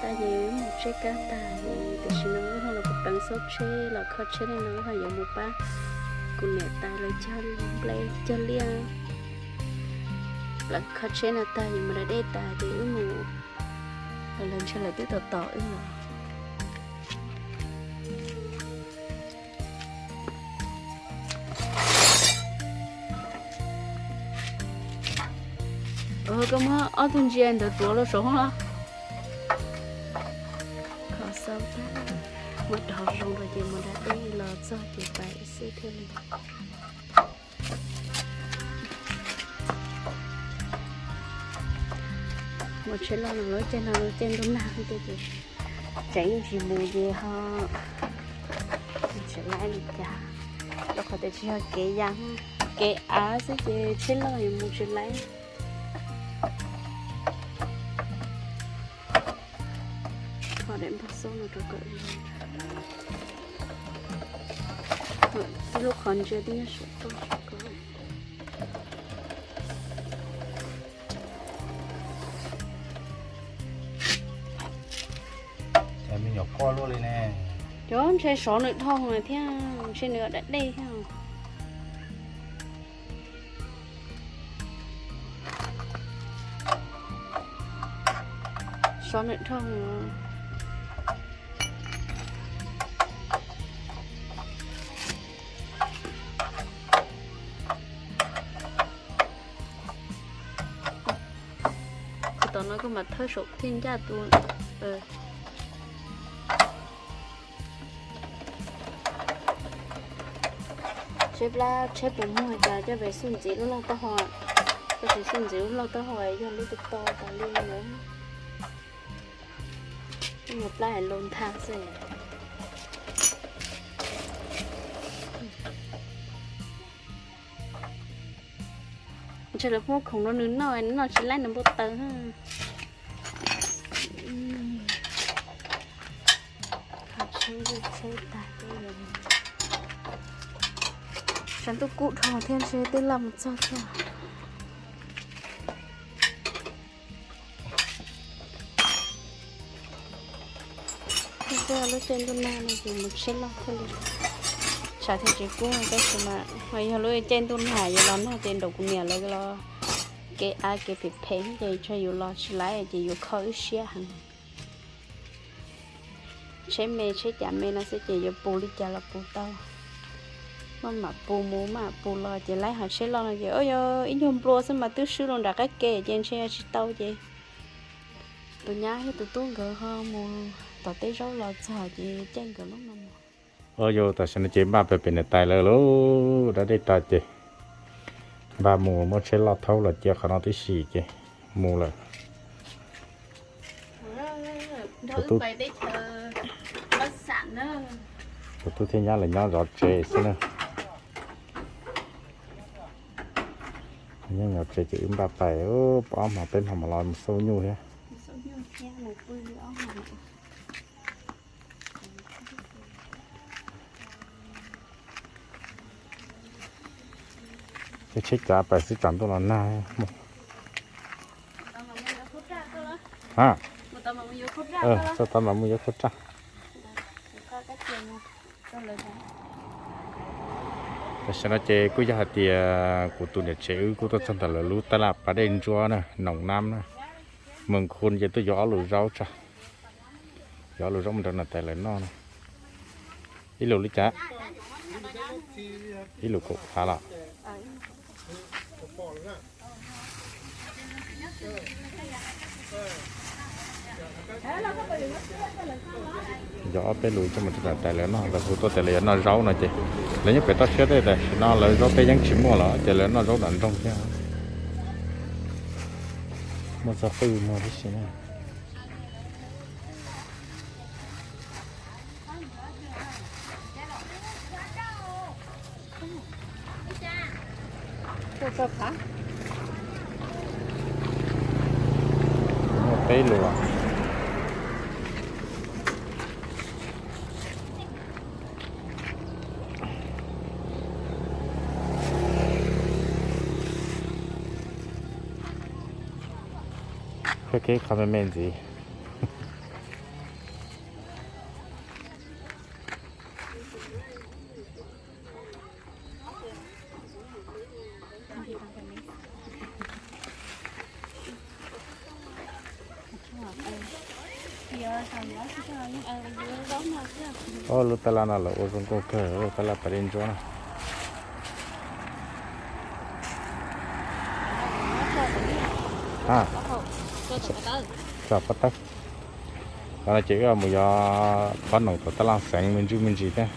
Tag ces wb mus tseb kab tag, tam sim no wb ho los pleev xauv tsheb los kho tsheb li no, wb ho yuav mus pab kuv niam tais lawv cog nplej cog liaj. Pleev kho tsheb no tag yuav mus da dej tas ces wb mus, lawv ntshe lawv twb tos tos wb lawm. Koj muab ob tug ntsia ntawd tuav los saud los. Kho xauv tag, muab rau hauv zoo rau ces mus da dej los txog ces pais ib xwb thiaj li. Mus tsheb loj no lub caij no lub caij ntuj nag thiab ces tseem yeej tsis mus ces ho tsis laib li cas, rau qhov tias tsis yog kev ya, kev av xwb ces tsheb loj yuav mus tsis laib. Kho daim npog xauv no rau kom zoo, tib lub qhov ntsia twb nyob saum toj saum ko. Me nyuam quaj luaj li ne. Cov ntshe sov nws dhau thiab ntshe nws da dej thiab. Sov nws dhau. Kuv tom no kuj mam thawb saum thiaj ncaj tus. Tsheb plab tsheb puas muag cas coj pem xub ntxiv lub lauj taub hau, koj tsis xub ntxiv lub lauj taub hau yog lub to to tas li lawm. Muag plab hais lus ntag xwb. Ntshe lawv muab khoom rau nws noj, nws noj tsis laib nws npau taws. Tshav ntuj kub dhau thiab ntshe twb laj mus txog thiab. Lub caij ntuj nag no ces mus tsheb loj thiaj li tshav thiaj tsis kub, tab sis mas yog lub caij ntuj nag yuav los nag ces nraum kuv niam lawv los kev av kev phem phem ces ntshe yuav los tsis laib ces yuav kho wb siab heev. Tsheb me tsheb cas me no xwb ces yuav pus li cas los pus tau. Maj mam pus mus maj mam pus los ces laib, ho tsheb loj no ces yog ib nyuag nplua xwb mas twb swb los nram qab ke ces ntshe tsis tau ces tus nyab thiab tus tub nkawd ho mus tom teb zaub los txog ces caij nkawd lub no mus. Yog tam sim no ces npaj pem niam tais lawv lub dab dej tas ces npaj mus muab tsheb loj thaub los cia qhov no tib si ces mus lawm. Tus tub thiab nyab lawv nyob zov tsev xwb na. Nyob zov tsev ces wb npaj pais, ob hmos peb hmos mam los mus xauj nyuj thiab. Ces tsheb cav pais xwb tsam ntuj los nag. Txog tod mam mus yuav khaub raj. Tam sim no ces kuj yog hais tias kuv tus niam tsev wb kuj tuaj txog ntawm lawv lub tab laj pas dej ntsuab na, Noo Nab na, Moos Khun ces tuaj yuav ob lus zaub tso, yuav ob lus zaub mus rau niam tais lawv noj na. Ib lus li cas? Ib lus kaum phav los. Yuav ob peb lus coj mus rau niam tais lawv noj, lawv hu tuaj tias lawv yuav noj zaub no ces lawv nyob pem toj siab tej, tam sim no lawv zaub peb yeeb tsis muaj los ces lawv noj zaub nram nroog thiab. Muaj txog qwj muag tib si na. Muaj peb lus. Koj kev qhov me me ntxiv. Ob lub tab laj no lawv ua zoo nkauj kawg, lub tab laj pas dej ntsuab na. Tso pob tawb. Qhov no ces wb mus yos pob noom tom tab laj xeev me ntsis me ntsis thiab.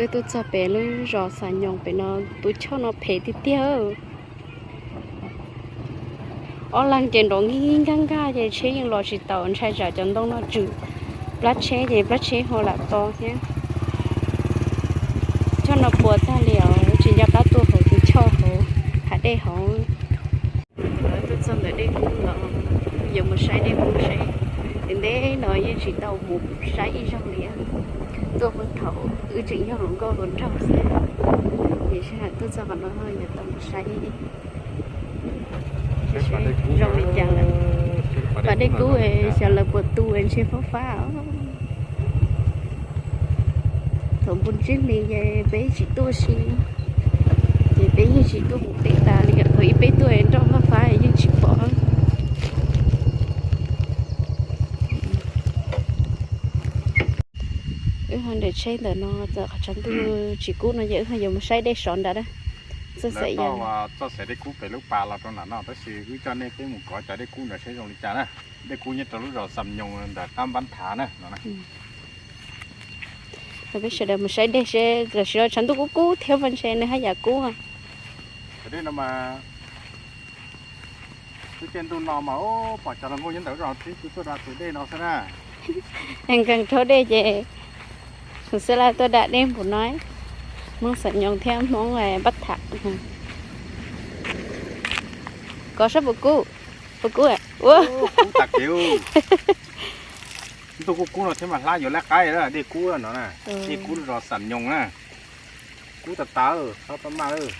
Wb tuaj txog pem lub zos Xam Nyoos pem no, tus choj no phem tiag tiag. Ob leeg ces nrov nkig nkag nkag ces tsheb yeej los tsis taus, ntshai tsam cov ntoo no tswm plab tsheb ces plab tsheb ho lam to thiab. Choj no puas tag li os, tsis nco qab tuaj hauv tus choj hauv hav dej hauv. Tuaj txog ntawm dej kub los yuav mus saib dej kub seb, ntev ntev no yeej tsis tau mus saib ib zaug li. Tuaj puag thaum wb tseem yog hluas nkauj hluas nraug xwb, es sij hawm tuaj txog qhov no yuav tau mus saib seb zoo li cas lawm. Pas dej kub xyov lawv puas tu ntshe fab fab os. Thaum npun tsib hlis ces peb tsis tuaj si, ces peb yeej tsis tuaj mus peb tas li, thaum ib peb tuaj nroj fab fab yeej tsis pom. Wb ho nres tsheb ntawm no txawm qhov tshav ntuj tsis kub no ces wb ho yuav mus saib dej sov nrad na. Txoj xaim dej kub pem lub pas los rau nram no, tab sis wb coj nej peb mus kov cov dej kub nrad seb zoo li cas na. Dej kub nyob rau lub zos Xam Nyoos ntawm qab Npab Thav na no. Peb sawv daws mus saib dej seb, tam sim no tshav ntuj kub kub thiab mas ntshe nws haj yam kub. Cov dej no mas, twb tiaj ntuj no mas pom cov hluas nkauj nyob ntawm zos tib tug tuaj da tus dej no xwb na. Nkees rhaub dej ces xwb laj tuaj da dej npaum no. Hmoob Xam Nyoos thiab Hmoob Npab Tham. Kov saib puas kub, puas kub. Kub tas kev. Ntuj kub kub no thiab mas hlab yuav lab qaib, dej kub no na, dej kub zos Xam Nyoos na. Kub tas tas, txhob pab maj lawm.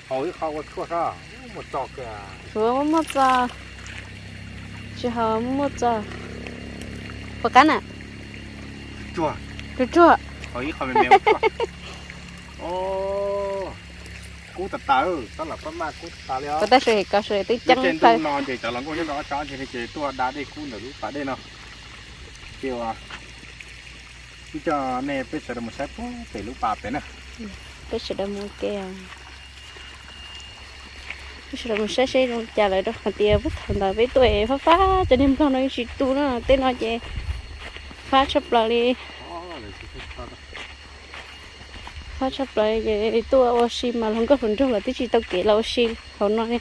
Haus ib qho ua tshuaj seb muaj txo kiag. Muaj txo, tsis haus muaj txo. Puas qab na? Tsuag tsuag. Haus ib qho me me ua tshuaj. Kub tas tas, txhob lam pab maj, kub tas tas li os. Tab sis ko twb ceeb ntuj no ces cov hluas nkauj nyob rau ob sab ces tuaj da dej kub ntawm lub pas dej no. Ces ua, wb coj nej peb sawv daws mus saib puag pem lub pas pem na. Peb sawv daws mus ke, peb sawv daws mus saib seb zoo li cas lawm rau qhov tias puag thaum ntawd peb tuaj fab fab, cov niag nplog no yeej tsis tu na, tej no ces fab tshaj plaws li. Fab tshaj plaws ces tuaj ua si mas hluas nkauj hluas nraug los twb tsis tau kev los ua si hauv no li.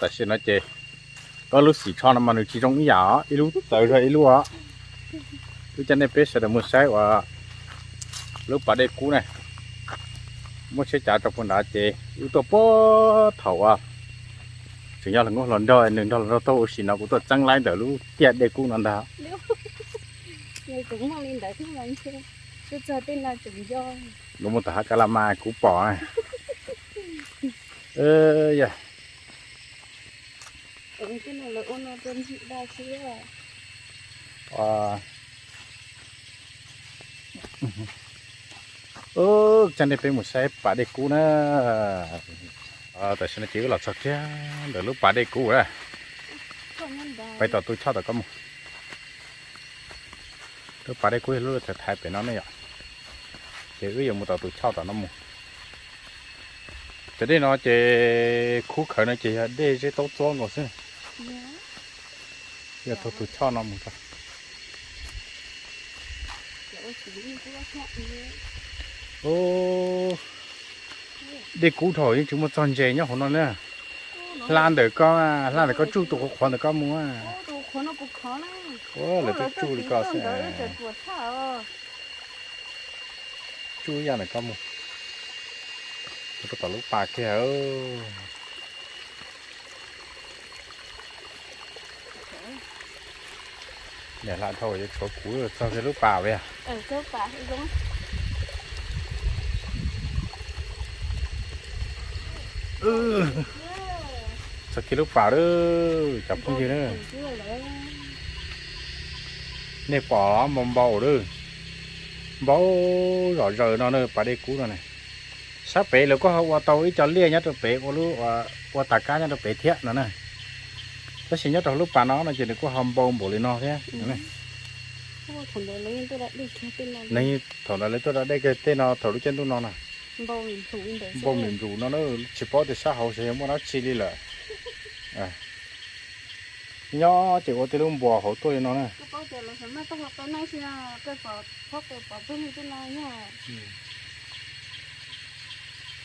Tam sim no ces koj lub xim tsho no mas nws tsis zoo ib yam os, ib lub txawv zog ib lub os. Wb coj nej peb sawv daws mus saib uas lub pas dej kub na, muab tsheb cav rau puag nrad ces wb tuaj puag thaum uas tseem yog hluas nkauj hluas nraug, nws nrog hluas nraug tuaj ua si no, kuv tuaj txeeb laib ntawm lub tiaj dej kub no ntag. Kuv mus tom hav ka la mas kuv pom. Coj nej peb mus saib pas dej kub na. Tam sim no ces wb los txog kiag ntawm lub pas dej kub lawm. Peb tom tus choj tom koj mus. Lub pas dej kub yog lub thaiv thaiv pem no ne yom. Ces wb yuav mus tom tus choj tom no mus. Cov dej no ces khub khawv no ces yog dej zeb taub txob nkaus xwb. Yog taug tus choj no mus tso. Dej kub dhau yeej tsis muaj txog ntses nyob hauv no na. Hla ntawm koj, hla ntawm koj tsuj tus qhuav qhuav ntawm koj mus. Lawv twb tsuj li koj xwb. Tsuj ib yam ntawm koj mus. Rau tom lub pas kiag. Niam hla dhau yuav tshuav kuv txog kiag lub pas uas yog. Txog kiag lub pas lawm cov phooj ywg na. Nej pom npau npau lawm, npau zom zaws no na, pas dej kub no na. Sab pem lawv kuj ho ua tau ib co liaj nyob rau pem, ua lub, ua tas kab nyob rau pem thiab no na. Tab sis nyob rau lub pas no no ces nws kuj ho npau npaum li no thiab. Thaum ntawd lawv tuaj da dej kiag tej no, thaum lub caij ntuj no na, npau mim nplus no na, tsis paub tias sab hauv xyov yog muaj dab tsi li lawm. Nyob ces ua tej lub npuas hauv tuaj li no na.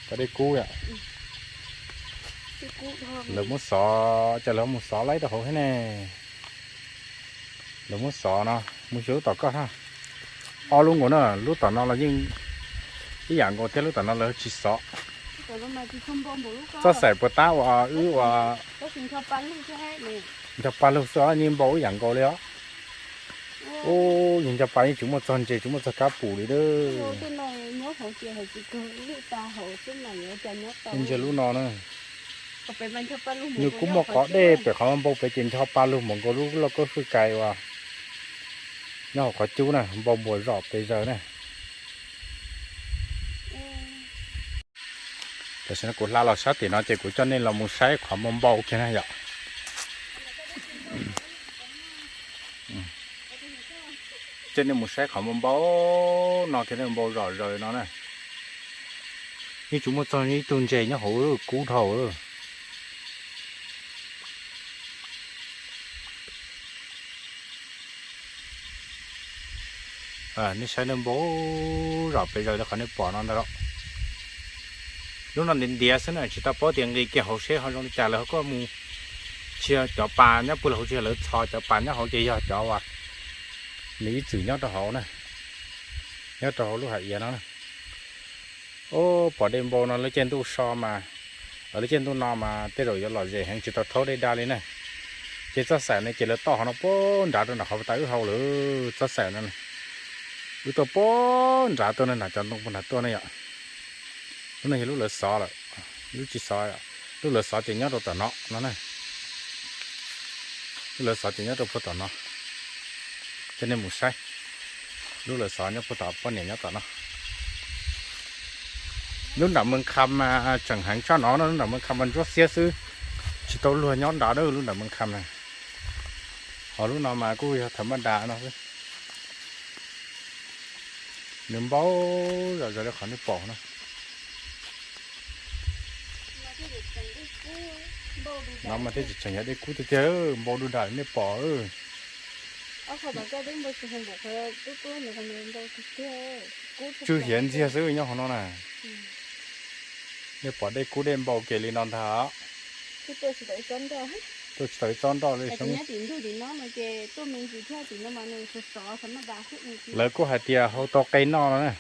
Pas dej kub yom. Lawv muab xov, cas lawv mus xov laib rau hauv thiab ne. Lawv muab xov no, mus xyuas lub tom koj na. Ob lub nkaus na, lub tom no los yeej ib yam nkaus thiab, lub tom no lawv tsis xov. Txoj xaim puas tab uas wb ua ncho pa lug xwb, yeej npau ib yam nkaus li os. Ub, yog ncho pa yeej tsis muaj txog ntses, tsis muaj txog kab pum li. Ntsia lub no na. Nws kuj muaj qhov dej pem qhov npau pem ces ncho pa lug mus nkaus lub lauj kaub fwj kais uas nyob hauv qhov cub na, npau npuas zom pes zaws na. Tam sim no kuv hla los sab tim no ces kuv coj nej los mus saib qhov npau npau kiag na yom. Coj nej mus saib qhov npau npau no kiag, npau zom zaws no na. Yeej tsis muaj txog ib tug ntses nyob hauv, kub dhau. Nej saib, npau zom pes zaws li qhov nej pom no ntag. Lub no ntiav ntiav xwb na, tsis tau paub tias nqis kiag hauv seb ho zoo li cas, lawv ho kuj mus tsis yog cov pas nyob puag hauv, tsis yog lawv txhos cov pas nyob hauv, ces yog cov uas nws ib txwm nyob rau hauv na, nyob rau hauv lub hais iav no na. Ub, pom dej npau no lub caij ntuj so mas, lub caij ntuj no mas tej zaum yuav lom zem heev, tsis tau rhaub dej da li na. Ces txoj xaim no ces lawv toj qhov no puag nrad rau nram qhov tas wb hau lawm, txoj xaim no. Wb tuaj puag nrad tuaj na, nram cov ntoo puag nrad tuaj na yom. Lub no yog lub lawv xov lawm, lub tsis xov, lub lawv xov ces nyob rau tom no no na. Lub lawv xov ces nyob rau puag tom no. Coj nej mus saib, lub lawv xov nyob puag tom poj niam nyob tom no. Lub nram Mws Kham mas tseem heev tshaj no, lub nram Mws Kham mas ntsuab xiab xwb, tsis tau luag nyob nrad, lub nram Mws Kham na. Ho lub no mas kuj yog thaum maj das no xwb. Nws npau zom zaws li qhov nej pom no. No mas thiaj tsis tseem yog dej kub tiag tiag, npau du dag li nej pom. Tswj hiav ntxiag xwb nyob hauv no na. Nej pom dej kub dej npau kiag li no ntag. Tuaj tsis tau ib tsob nroj li. Lawv kuj hais tias hau tau qe noj no na.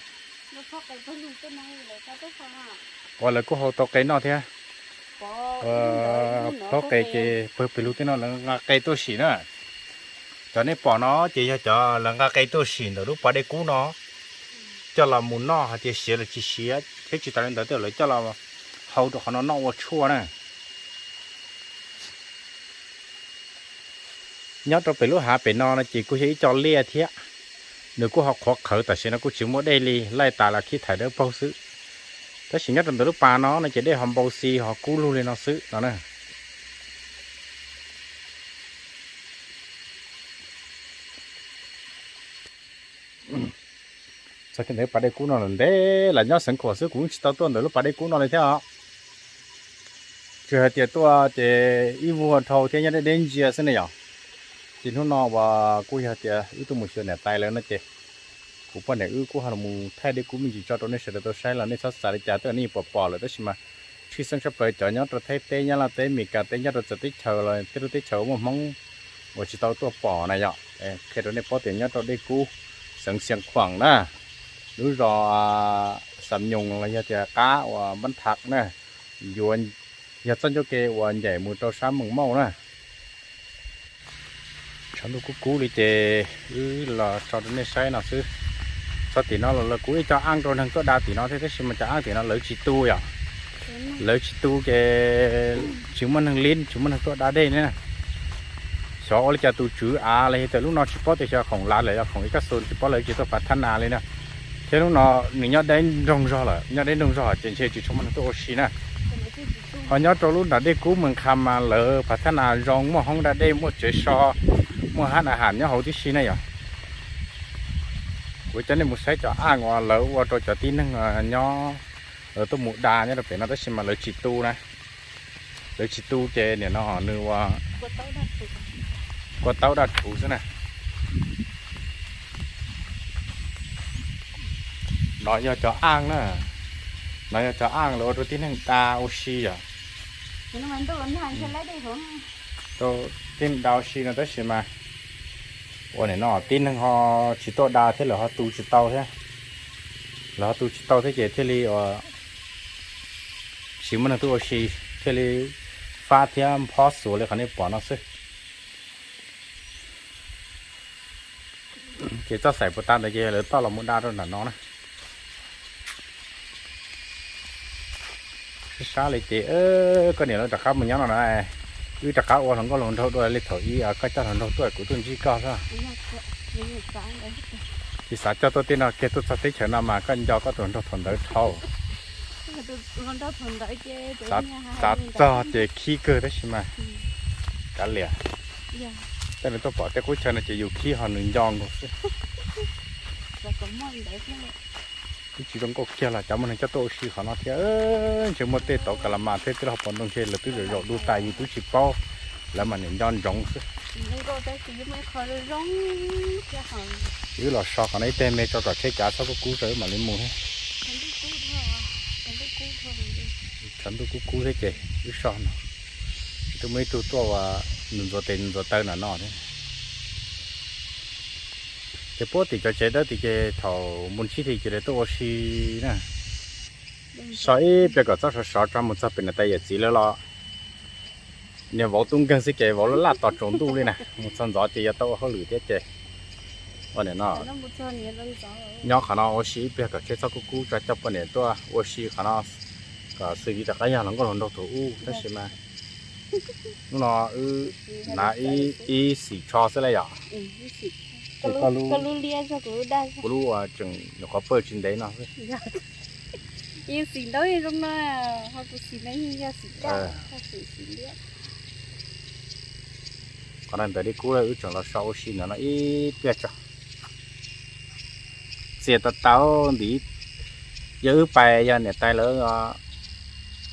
Uas lawv kuj hau tau qe noj thiab. Plob qe ces pawg pem lug tej no lawv nqa qe tuaj sim na. Cov nej pom no ces yog cov lawv nqa qe tuaj sim ntawm lub pas dej kub no, coj los mus noj hais tias siav los tsis siav thiab tsis tas li ntawd tej lawv coj los hau rau qhov no noj ua tshuaj na. Nyob rau pem lub hav pem no no ces kuj yog ib co liaj thiab, nws kuj ho qhuav qhawv, tam sim no kuj tsis muaj dej li, laij tas los khib thaiv dawb paug xwb. Tab sis nyob rau ntawm lub pas no no ces dej ho npau xi ho kub lug li no xwb no na. Txog kiag ntawm pas dej kub no lawm ntev lawm, nyob Xeev Khuam xwb kuv yeej tsis tau tuaj ntawm lub pas dej kub no li thiab os. Tsuas hais tias tuaj ces ib vuag dhau thiab nyob deb deb ntsia xwb ne yom. Ces hnub no uas kuj yog tias wb tuaj mus xyuas niam tais lawv no ces kuv poj niam wb kuj ho los thaij dej kub me ntsis tso rau nej sawv daws tau saib los nej txhob xav li cas, twb nej pom pom lawm tab sis mas tshwj xeeb tshaj plaws cov nyob rau Thaib teb, Nyab Laj teb, Mes Kas teb, nyob rau txawv teb chaws los tej lub teb chaws muaj Hmoob uas tsis tau tuaj pom na yom. Qhia rau nej paub tias nyob rau dej kub xeev Xeev Khuam na, lub zos Xam Nyoos los yog tias qab uas Npab Thaj na, yuav yog txoj ncauj ke uas ncaim mus rau sab Meem Mauj na. Tshav ntuj kub kub li ces wb los tso rau nej saib no xwb. Txog tim no los lawv kuj ib co ab rau neeg tuaj da tim no thiab tab sis mas cov ab tim no lawv tsis tu yom. Lawv tsis tu ces tsis muaj neeg lib, tsis muaj neeg tuaj da dej li na. Xyov ua li cas tus tswv av los yog tias lub no tsis paub tias xyov khoom lav lawm yog khoom ib kab xu tsis paub lawv tsis tuaj pav thab nas li na. Thiab lub no nws nyob deb nroog zog lawm, nyob deb nroog zog ces ntshe tsis tshua muaj neeg tuaj ua si na. Ho nyob rau lub nram dej kub Mes Khas mas lawv pav thab nas zoo, muaj hoob da dej, muaj tsev so, muaj hab na ham nyob hauv tib si na yom. Kuv coj nej mus saib cov aj uas lawv ua rau cov tib neeg nyob, lawv tuaj mus da nyob rau pem no tab sis mas lawv tsis tu na. Lawv tsis tu ces nim no nws ua kua taub daj rhuv xwb na. No yog cov aj na, no yog cov aj lawv ua rau tib neeg da ua si yom. Rau tib neeg da ua si no tab sis mas ua nim no tib neeg ho tsis tuaj da thiab lawv ho tu tsis tau thiab. Lawv ho tu tsis tau thiab ces thiaj li ua tsis muaj neeg tuaj ua si, thiaj li fab thiab phob xuav li qhov nej pom no xwb. Ces txoj xaim puas tas ntawd ces lawv toj los mus da rau nram no na. Sab sab li ces koj niam lawv rov qab mus nyob no na, wb rov qab ua hluas nkauj hluas nraug dua li thaum ub, koj coj hluas nraug tuaj kuv tuaj ntsib koj xwb. Tsis xav coj tuaj tej no kiag, tuaj txog teb chaws no mas koj nco koj tus hluas nraug thaum ntawd dhau. Xav txog ces khib kawg tab sis mas kav liam. Tej nws tuaj pom tej qub chaw no ces yus khib ho nws nco nkaus xwb. Twb tsis zoo nkauj kiag los cov muaj neeg coj tuaj ua si qhov no thiab. Ntshe muaj tej tauv kas las mas thiab tej loj pom ntoo ntshe lawv twb zaum zaum du tas yus twb tsis paub, lawv mas niam nco ntsoov xwb. Wb los so qhov no ib teg me tso kom tsheb cav txhob kub kub tso wb mam li mus. Tshav ntuj kub kub thiab ces wb so no. Twb muaj ib tug tuaj ua nws ntxuav tes ntxuav taw no no thiab. Ces puag tim cov tsev dawb tid ces thaum mus ntsib thiab ces lawv tuaj ua si na. So ib pliag kom txhob sov sov tso mus txog pem niam tais yawm txiv lawv los niag vauv tub nkeeg xwb ces vauv laj laj tos tsaus ntuj li na, mus txog ntxov ces yuav tau ua hauj lwm thiab ces ua nim no nyob qhov no ua si ib pliag kom tsheb txhob kub kub tso coj poj niam tuaj ua si qhov no kom xws li rov qab yog hluas nkauj hluas nraug thaum ub tab sis mas hnub no wb hnav ib xim tsho xwb la yom. Kuv lub ua tseem nyuam qhuav pawj tsis ntev no xwb. Yeej xim ntaub zoo no, ho kuv xim no yeej yog xim daj, ho xim xim liab. Qhov no ntawm li kub wb tseem los so ua si ntawm no ib pliag tso. Txias tas tas ntim, yog wb pais yog niam tais lawv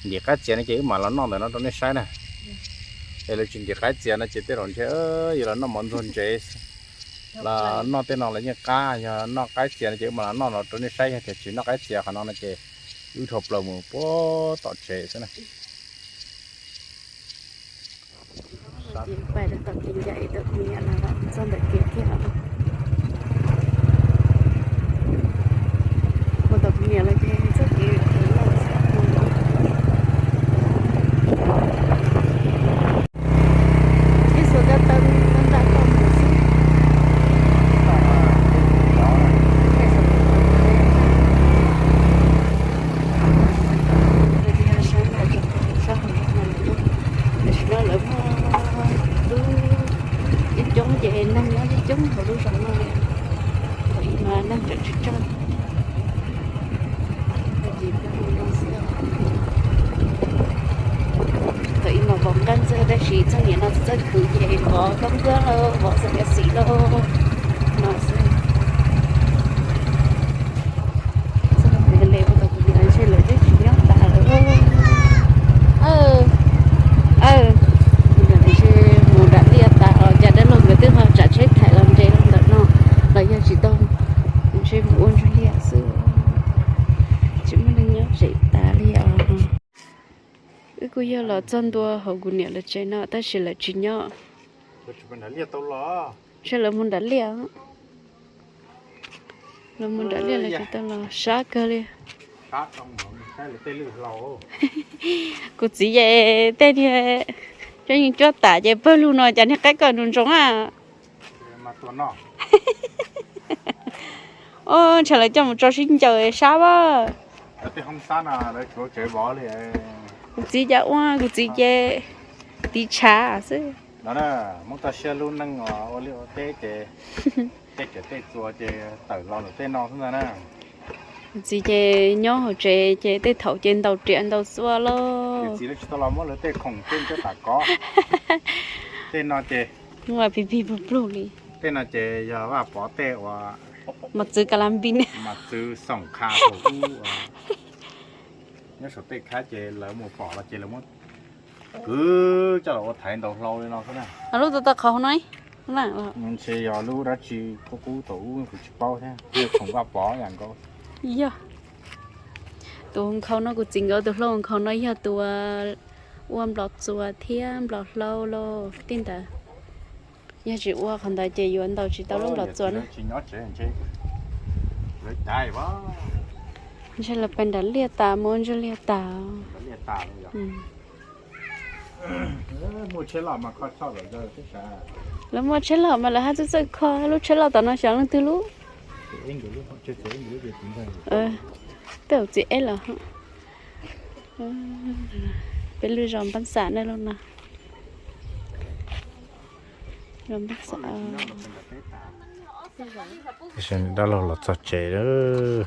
ntim qaib txias no ces wb mam los noj ntawm no rau nej saib na. Es lawv tsis ntim qaib txias no ces tej zaum ntshe yog los noj mov ntxuag ntsev, los noj tej no los yeej qab, yog noj qaib txias no ces wb mam los noj no rau nej saib, yog tias tsis noj qaib txias qhov no no ces wb dhau plaws mus puag tom tsev xwb na. Ces pais rau tom kev ncaim tau kuv niam lawv txog ntawm kev thiab. Mus tom kuv niam lawv ces txoj kev loj xwb. Ib xuas ko taw nram toj mus xwb. Tam sim no lawv muaj lub coob coob ces neeg nyob coob coob hauv lub zos no li. Thaum ub mas neeg tseem tsawg tsawg. Thaum ub mas pom nqeeb xwb tab sis txoj niam no txoj khwv ces pom nqeeb xwb, pom txoj kev xim loj no xwb. Txoj kev le ua tau kuv niam ntshe lawv twb tsis nyob tas lawm. Ntshe mus nram liaj tas los cas dab laug nkawd twb ho tsav tsheb thaiv los ntses los ntawm no los yog tsis tau, ntshe mus ua ntsuag liaj xwb. Tsis muaj neeg nyob tsev tas li os. Wb kuj yog los txog ntua hauv kuv niam lawv tsev no tab sis lawv tsis nyob. Ntshe lawv mus nram liaj. Lawv mus nram liaj lawv tsis tau los, sab kawg li. Kuv txiv ces tej niag cov yeej cuab tam ces pawg lug no cas niag qaib ko ntsoov ntsoov a. Ntshe lawv coj mus tso sib ncaws sab a. Kuv txiv cas ua, kuv txiv ces tiv tshav xwb. No na, muab toj siab lub neej ua liaj ua teb ces tej riam tej txuas ces tawm los ntawm tej no xwb ntag na. Txiv ces nyob hauv tsev ces tej thaum ces ntaus riam ntaus txuas lauj. Txiv lawv tsis tau los muab lawv tej khoom tej coj tam kov. Tej no ces pig pig plug plug li. Tej no ces yog Vaj Pov tej uas mos txwv ka la npis, mos txwv xoom qha saum ub. Nyob saum tej khab ces lawv mus pom los ces lawv muab kwv coj los ua thaiv ntaus hlau li no xwb na. Lub tau tau qhov no, ntshe yog lub dab tsi qub qub thaum ub kuv tsis paub thiab, yog khoom Vaj Pov yam nkaus. Yog tus nkhaus no kuv txiv nkawd tus hluas nkhaus no yog tus ua nplos txuas thiab nplos hlau lauj tej ntawd. Yog tsis ua qhov ntawd ces yuav ntaus tsis tau lub nplos txuas na. Ntshe lawv pais nram liaj tas, mus ua ntsuag liaj tas. Lawv muaj tsheb loj mas lawv haj txawj txawj kho, lub tsheb loj tom no xyov leej twg lub. Tej txiv eb los peb lub zos Npab Xam na, lub no. Dab laug los txog tsev lawm.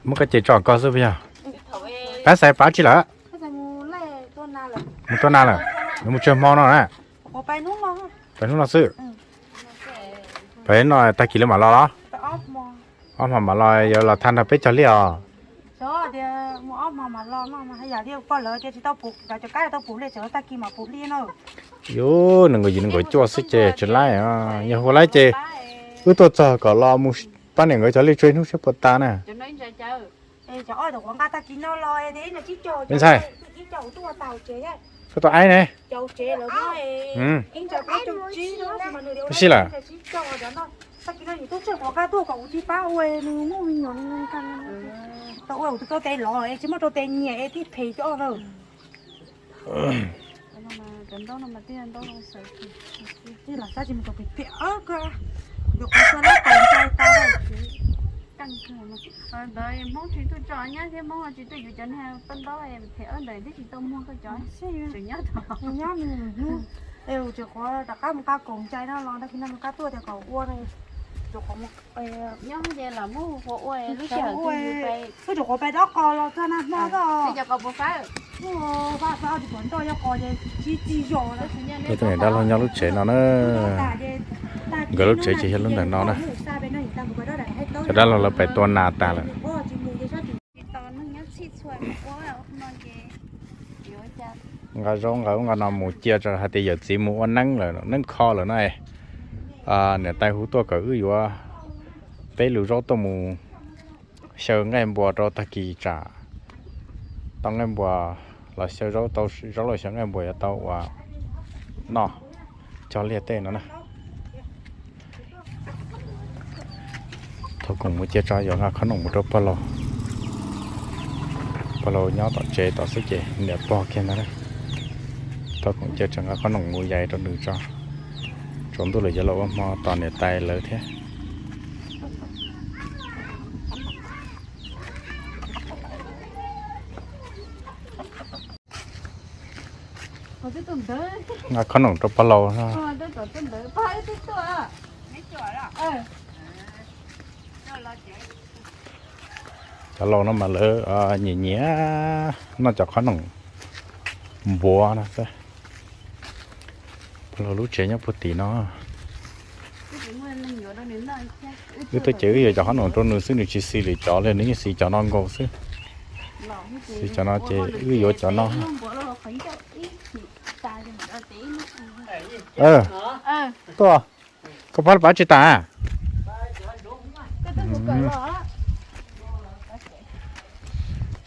Muab koj ces tso koj xwb puas yog? Pab xaiv pab tsi lawm? Mus tua nas lawm, nws mus tsawg hmo no na? Peb hnub no xwb. Peb no tag kis lawv mam los los? Ob hmo mam los, yuav los thaj nrog peb cog liaj os. Yus, nws nkaus yim nws nkaus cuaj xwb ces tsis laib, yog hu laib ces wb tuaj txog kom los mus pab niam nkawd cog liaj tsawg hnub seb puas tas na. Ntxhais, koj tau aib ne? Tab sis lawm. Ntawd Hmoob tsis tuaj tso nyab thiab Hmoob tsis tuaj yuav cov niag paj ntaub them ntawd twb tsis tau muag koj cov. Nyob nws hnub es tsis qhuav rov qab mus qa koom ncai no los tag kis no mus qab tuaj tias kom ua, tsis qhuav mus nyob ces lam muab hu qhuav ua lub sij hawm twg yus pais, wb tsis qhuav pais dob qos los txog nag hmo xwb. Vaj xav tsis pom ntoj yog qos ces tsis tsis zos na. Tus niam dab laug nyob lub tsev no na, nkawd lub tsev ces yog lub ntawm no na. Cov dab laug lawv pais tua nas tas lawm. Nqa zaub nqa ub nqa no mus cia tso hais tias yawm txiv mus ua neeb lawm, neeb kho lawm no. Niam tais hu tuaj kom wb yuav peb lus zaub tuaj mus xyaw nqaij npua rau tag kis tsam tau nqaij npua los xyaw zaub, tau zaub los xyaw nqaij npua yuav tau ua noj cog liaj tej no na. Thov koom mus cia tso yuav nqa qhob noom mus rau pog laus. Pog laus nyob tom tsev tom xwb ces niam pog kiag ntag na. Thov koom cia tso nqa qhob noom mus yais rau nws tso. Tsaus ntuj lawm yuav los ua hmo tos niam tais lawv thiab. Nqa qhob noom rau pog laus. Cov laus no mas lawv nyiam nyiam noj cov qhob noom npuav no xwb. Pog laus lub tsev nyob puag tim no. Wb tuaj ces wb yuav cov qhob noom rau nws xwb, nws tsis xis lwm cov li, nws yeej xis cov no nkaus xwb. Xis cov no ces wb yuav cov no. Tuaj, koj pab pab tsis tas.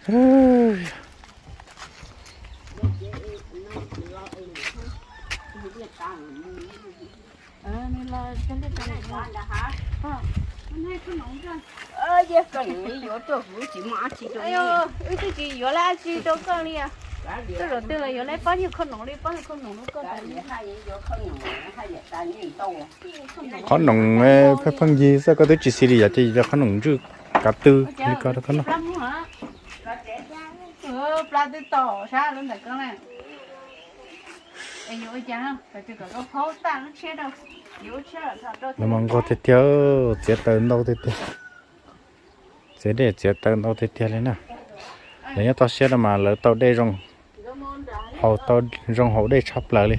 Wb twb tsis yuav dab tsi rau koj li. Koj zaum twg los yuav lawv pab nyuag qhob noom li, pab nyuag qhob noom rau koj tas li. Qhob noom pheej pheej yig xwb, koj twb tsis xis li yom, ces yuav cov qhob noom ntswj kav tw li ko rau koj noj. Nws mas nquag tiag tiag, txiav taws ntau tiag tiag. Txiav dej txiav taws ntau tiag tiag li na. Lawv nyob toj siab no mas lawv tau dej zoo, haus tau zoo haus dej tshaj plaws li.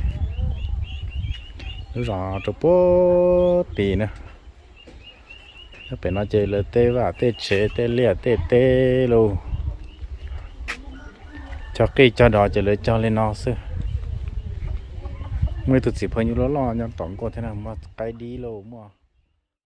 Lub zos rau puag tim na. Nyob pem no ces lawv tej vaj tej tsev tej liaj tej teb lauj, cog qij cog dos ces lawv cog li no xwb. Muaj ib tug txiv phaw nyuj loj loj nyob tom nkuaj thiab na, muaj qaib dib lauj, muaj